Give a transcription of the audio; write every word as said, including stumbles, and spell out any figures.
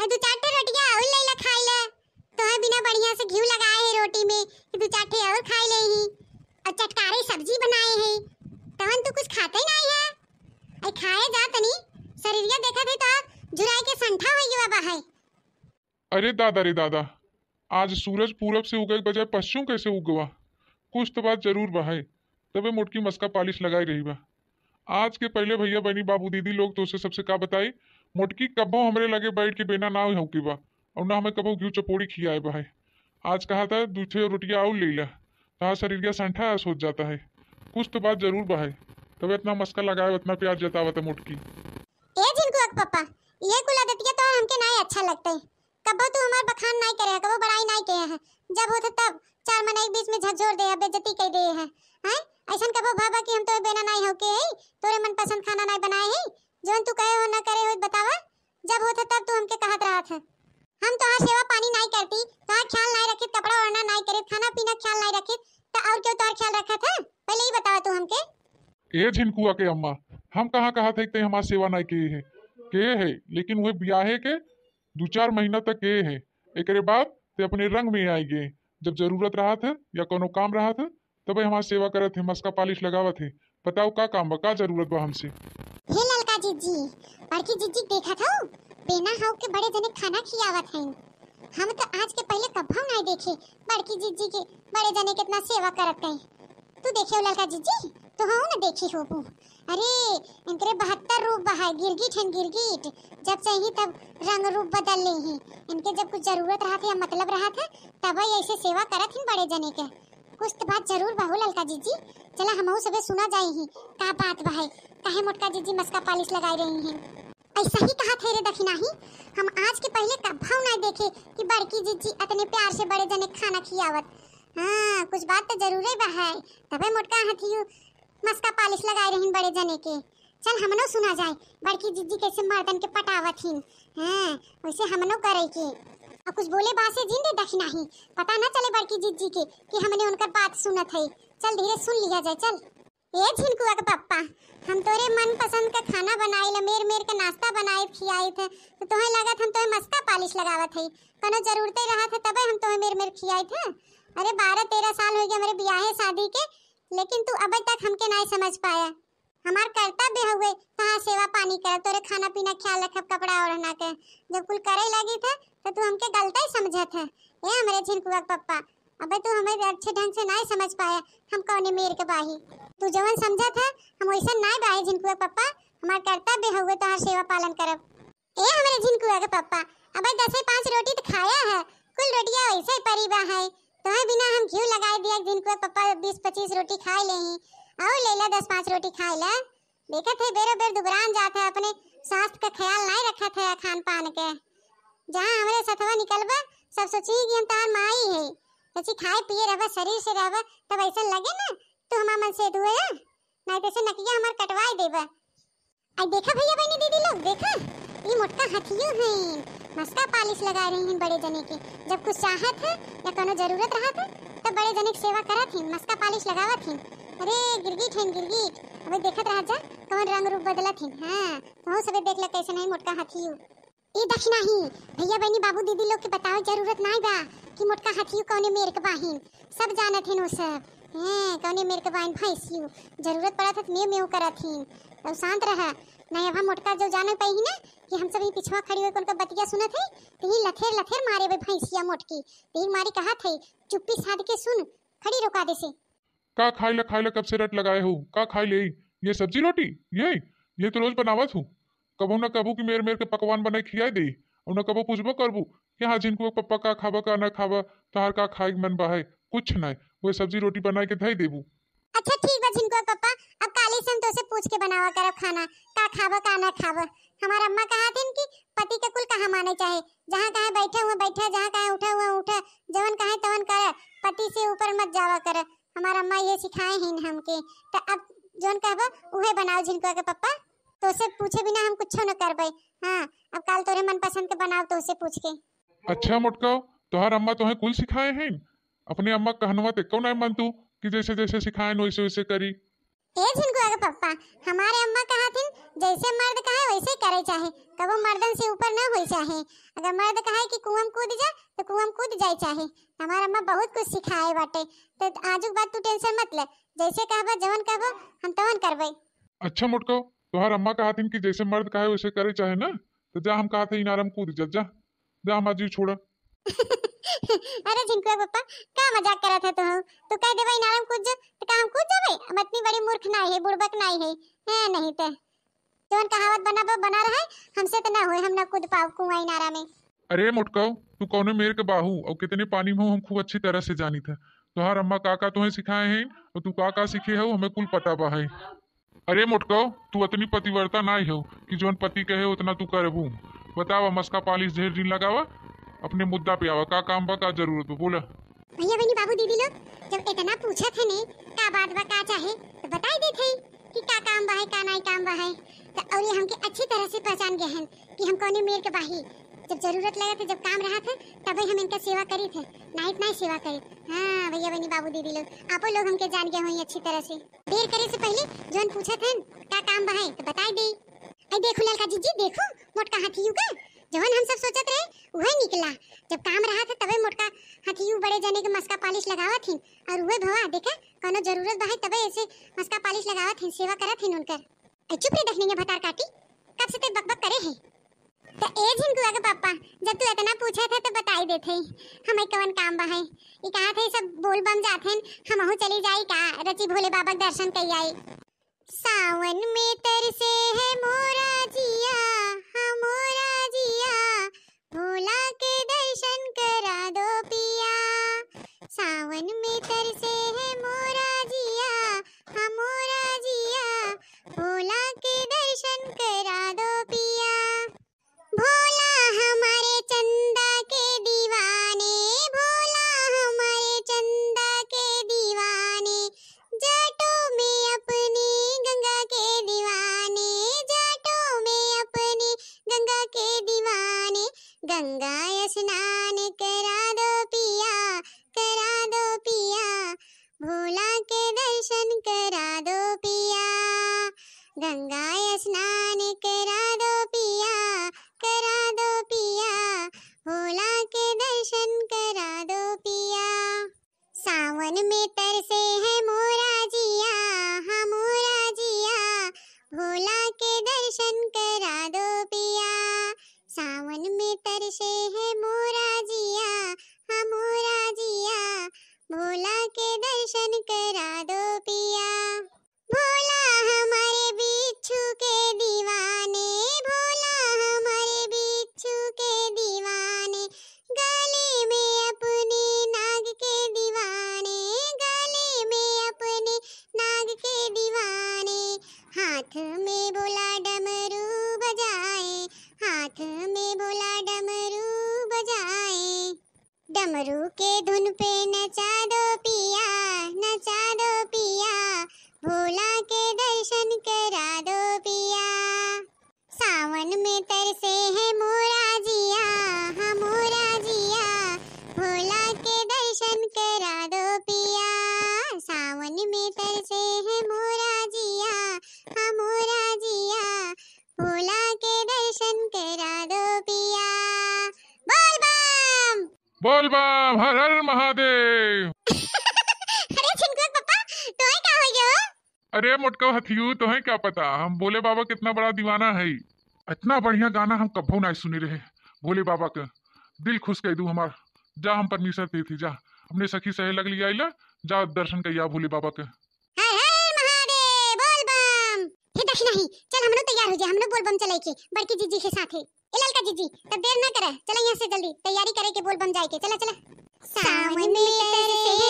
अरे दू चार ठे रोटिया और ले ला खाई ले। तोहे बिना बढ़िया से घी लगाए है रोटी में कि दू चार ठे और खाई ले ही। और चटकारे सब्जी बनाए है, तवन तू कुछ खाते ही नहीं है। अरे खाए जा तनी, शरीरिया देखत है तो झुराए के संठा हो गया बा है। अरे दादा रे दादा, आज सूरज पूरब से उगे के बजाय पश्चिम कैसे उगवा? कुछ तो बात जरूर बा है, तबे मोटकी मस्का पालिश लगाई रही बा। आज के पहले भैया बहनी बाबू दीदी लोग तोसे सबसे का बताई, मोटकी कब्बो हमरे लगे बैठ के बेना ना हौकी बा, और ना हमें कबो घी चपोड़ी खियाए बा है। आज कहा था दू ठे रोटिया और ले ला, तहार शरीरिया संठा अस होत जाता है। कुछ तो बात जरूर बा है, तबे इतना मस्का लगाए, इतना प्यार जतावत है मोटकी। ए झिनकुआ के पप्पा, ये कुल आदतिया तो हमके नाई अच्छा लगता है। कबो तू हमार बखान नाई करे है, कबो बड़ाई नाई करे है। जब होत है तब चार मनई के बीच में झकझोर दे है, बेइज्जती कर दे है। हैं? ऐसन कबो भाबा कि हम तोरे बेना नाई हौके है, तोरे मनपसंद खाना नाई बनाए है, जौन तू कहे हो ना करे हो बतावा। जब होत है तब तू हमके कहत रहत है। हम तोहार सेवा पानी नाई करती, तोहार ख्याल नाई रखित, कपड़ा ओढ़ना नाई करित, खाना पीना ख्याल नाई रखित, तो और क्यों तोहार ख्याल रखत है? पहले ही बतावा तू हमके। ए झिनकुआ के अम्मा, हम कहाँ कहत है कि ते हमार सेवा नाई किए है, किए है, लेकिन वह ब्याहे के दू चार महीना तक किए है। एकरे बाद ते अपने रंग में आए गए। जब जरूरत रहत है या कोनो काम रहत है, तबे हमार सेवा करत है, मस्का पालिश लगावत है। बताओ का काम बा, का जरूरत बा हमसे? हे ललका जिज्जी, बड़की जिज्जी के देखत हौ, बेना हौ के बड़े जने खाना खियावत हैं। हम तो आज के पहले कब्बो नाई देखे बड़की जिज्जी के बड़े जने कितना सेवा करत हैं। तू देखे हो ललका जिज्जी, तो हो ना देखी होबू। अरे, इनकरे बहत्तर रूप बा है, गिरगिट हैं गिरगिट। जब चाही तब रंग रूप बदल ले ही। इनके जब कुछ जरूरत रहत है या मतलब रहत है, तब ही ऐसे सेवा करत हैं बड़े जने के। कुछ तो बात जरूर बा हो ललका जिज्जी। चला हमहू सबे सुना जाई ही, का बात बा है, काहे मोटका जिज्जी मस्का पालिश लगाई रही हैं। ऐसा ही कहा थे रे दखिनाही, हम आज के पहले कब्बो नाई देखे कि बड़की जिज्जी अतने प्यार से बड़े जने खाना खियावत। हाँ, कुछ बात तो जरूरे बा है, तबे मोटका हथियू मस्का पालिश लगाए रहिन बड़े जने के। चल हमनो सुना जाए, बड़की जिज्जी कैसे मर्दन के पटावत हिन। हाँ, वैसे हमनो करे के। और कुछ बोले बासे जिन दे दखिनाही, पता ना चले बड़की जिज्जी के कि हमने उनकर बात सुनत है। चल धीरे सुन लिया जाए, चल। ए झिनकुआ के पप्पा, हम तोरे मनपसंद का खाना बनाई ला, मेर मेर के नाश्ता बनाई खियाई थे, तो तोहे लागत हम तोहे मस्का पालिश लगावत है? कोनो जरूरते रहत है तबे हम तोहे मेर मेर खियाई थे। अरे बारह तेरह साल हो गए हमारे ब्याहे शादी के, लेकिन तू अबे तक हमके नाई समझ पाया। हमार कर्तव्य हुए तहार सेवा पानी करब, तोरे खाना पीना ख्याल रखब, कपड़ा ओढ़ना के। जब कुल करे लगी थे तो तू हमके गलता ही समझत है। ए हमरे झिनकुआ के पप्पा, अबे तू हमें अच्छे ढंग से नाई समझ पाया, हम कौने मेर के बाही। तू जवन समझत है हम वैसन नाई बाही झिनकुआ के पप्पा, हमार कर्तव्य हुए तहार सेवा पालन करब। ए हमरे झिनकुआ के पप्पा, अबे दसे पाँच रोटी तो खाया है, कुल रोटिया वैसे ही परी बा है। तोहे बिना हम घी लगाए दिया, झिनकुआ के पप्पा बीस पच्चीस रोटी खाए ले ही, और ले ला दस पाँच रोटी खाए ला। देखत है बेरो बेर दुबरान जात है, अपने स्वास्थ्य का ख्याल नाई रखत है खान पान के। जहाँ हमरे सथवा निकलबा, सब सोची कि हम तहार माई है। सोची खाए पिए रहबा, शरीर से रहबा, तब ऐसा लगे ना तू हमार मन से दुआ, नाई तो से नकिया हमार कटवाए देबा। आई देखा भैया बहनी दीदी लोग, देखा, ई मोटका हाथियो है, मस्का पालिश लगा रही हैं बड़े जने के। जब कुछ चाहत है या कोनो जरूरत रहत है, तब बड़े जने के सेवा करत हैं, मस्का पालिश लगावत हैं। अरे गिरगिट हैं गिरगिट, अबे देखत रह जा, कौन रंग रूप बदलत हैं। हाँ, तो सबे देख ले कैसे नहीं मोटका हाथियो। ई दखिनाही, भैया बहनी बाबू दीदी लोग के बतावे जरूरत नाई बा कि मोटका हाथियो कौने मेर के बाहिन। सब जानत हैं वो सब। हैं, कौने मेर के बाहिन भैंसियो। जरूरत पड़त है तो मेव मेव करत हैं। तो शांत रह। नहीं अब हम मोटका जो जाने पाई ही ना कि हम सब ही पिछवा खड़ी होकर उनका बतिया सुनत है, तो ही लथेर लथेर मारे बे भैंसिया मोटकी। तो ही मारी कहा थे, चुप्पी साध के सुन, खड़ी रोका दे से। का खाइला, खाइला कब से रट लगाए हो? का खाई ले? ये सब्जी रोटी? ये, ये तो रोज बनावत हूँ। कबो ना कबो कि मेर मेर के पकवान बनाई खियाई दे, और ना कबो पूछबो करबू कि हाँ झिनकुआ पप्पा का खाबा का ना खाबा, तोहार का खाए के मन बा है? कुछ नहीं, वो सब्जी रोटी बनाए के धई देबू। अच्छा ठीक बा झिनकुआ पप्पा, अब काली से हम तोसे पूछ के बनावा करब खाना, का खाबा का ना खाबा। हमार अम्मा कहा थीन कि पति के कुल कहा माने चाहे, जहाँ कहे बैठे हुए बैठा, जहाँ कहे उठा हुआ उठा, जवन कहे तवन कर, पति से ऊपर मत जावा कर। हमार अम्मा ये सिखाए हैं हमके। तो अब जौन कहबा उहे बनाओ झिनकुआ के पप्पा, तोसे पूछे बिना हम कुछो न करबे। हाँ, अब काल तोरे मनपसंद के बनाओ तोसे पूछ के। अच्छा मोटका, तोहार अम्मा तोहे कुल सिखाए हैं? अपने अम्मा कहनवा ते कौन आए मन तू कि जैसे जैसे सिखाए वैसे वैसे करी? ए झिनकुआ के पप्पा, हमारे अम्मा कहा थिन, जैसे मर्द कहे वैसे करे चाहे, कबो मर्दन से ऊपर ना होई चाहे। अगर मर्द कहे कि कुआं में कूद जा, तो कुआं में कूद जाए चाहे। हमार अम्मा बहुत कुछ सिखाए बाटे, तो आजुक बाद तू tension मत ले, जैसे कहबा, जवन कहबा, हम तवन करबे। अच्छा मोटको, तोहार अम्मा कहा थिन कि जैसे मर्द कहे वैसे करे चाहे ना, तो जा, हम कहा थे इनारम कूद जा, जा, जा, हम आज ही छोड़ा। अरे झिनकुआ पप्पा, का मजाक करत है तू? तू कह देबे इनारम कूद जा, तो का हम कूद जाबे? हम इतनी बड़ी मूर्ख नाई है, बुड़बक नाई है, है नहीं ते। जवन कहावत बना बा, बना रहे, हमसे तो ना होए, हम ना कूद पाओ कुआं इनारा में। अरे मोटकाऊ, तू कौने मेर के बाहू और कितने पानी में हो, हम खूब अच्छी तरह से जानी थे। तोहार अम्मा का का तुहें सिखाए हैं और तू का का सीखे हो, हमें कुल पता बा है। अरे मोटकाऊ, तू अतनी पतिव्रता नाई हो कि जौन पति कहे उतना तू करबू। बतावा, मस्का पालिश ढेर दिन लगावा, अपने मुद्दा पे आवा, का काम बा, का जरूरत बा, बोला। भैया बहनी बाबू दीदी लोग, जब इतना पूछत है ने, का बात बा, का चाहे, तो बताई देत है कि का काम बा है, का नाई काम बा है। तो और ये हमके अच्छी तरह से पहचान गए हैं कि हम कौने मेर के बाही। जब जरूरत लगत है, जब काम रहत है, तबे हम इनका सेवा करी थे, नाई तो नाई सेवा करी। हाँ भैया बहनी बाबू दीदी लोग, आपो लोग हमके जान गए होई अच्छी तरह से। देर करे से पहले जौन पूछत हन का काम बा है तो बताई दे। आई देखो ललका जीजी, देखो मोटका हाथियू का, जवन हम सब सोचत रहे उहे निकला। जब काम रहत है तबे मोटका हाथियू बड़े जने के मस्का पालिश लगावत हिन, और उहे भवा देखे कौनो जरूरत बा है तबे ऐसे मस्का पालिश लगावत हिन, सेवा करत हिन उनकर। ए, चुप रे दखनिया भतार काटी, कब से ते बकबक करे है। त ए झिनकुआ के पापा, जब तू इतना पूछत है तो बताई देत है, हमें कवन काम बा है। ई कहा थे सब बोल बम जात हैं, हमहू चली जाई का, रची भोले बाबा के दर्शन कई आई। सावन में तरसे है मोरा जिया, हाँ मोरा जिया, भोला के दर्शन करा दो पिया। सावन में तरसे है मोरा जिया, हाँ मोरा जिया, भोला के दर्शन करा दो पिया। भोला हमारे चंदा के दीवाने, भोला हमारे चंदा के दीवाने, जाटों में अपनी गंगा के दीवाने, जाटों में अपनी गंगा के दीवाने, गंगा स्नान करा दो पिया, करा दो पिया, भोला के दर्शन करा दो पिया, गंगा स्नान करा दो पिया, करा दो पिया, भोला के दर्शन करा दो पिया। सावन में तरसे है मोरा जिया, हाँ मोरा जिया, भोला के दर्शन करा दो पिया। सावन में तरसे है मोरा जिया, हाँ मोरा जिया, भोला के दर्शन करा दो पिया। भोला हमारे बिच्छू के दीवाने, भोला हमारे बिच्छू के दीवाने, गले में अपने नाग के दीवाने, गले में अपने नाग के दीवाने, हाथ में भोला डमरू बजाए, हाथ में भोला डमरू बजाए। डमरू के धुन पे नचा दो पिया, नचा दो पिया, भोला के दर्शन करा दो पिया। सावन में तरसे है मोरा जिया, हाँ मोरा जिया, भोला के दर्शन करा दो पिया। सावन में तरसे है मोरा जिया, हाँ मोरा जिया, भोला के दर्शन करा दो पिया। बोल बम। बोल बम, हर हर महादेव। अरे झिनकुआ पप्पा, तोहे का हो गयो? अरे मोटका हथियू, तोहे क्या पता, हम भोले बाबा के इतना बड़ा दीवाना है। इतना बढ़िया गाना हम कभो ना सुने रहे भोले बाबा के। दिल खुश कर दू हमार। जा, हम permission दे थी, जा अपने सखी सहेलक लिया आइला, जा दर्शन करिया भोले बाबा के। हर हर महादेव, बोल बम। हे दखिना ही, चल हमनो तैयार हो जा, हमनो बोल बम चले के बड़की जीजी के साथ है। ए ललका जीजी, तब देर ना करे, चला यहाँ से जल्दी तैयारी करे के बोल बम जाए के। चला, चला। सावन में तरसे है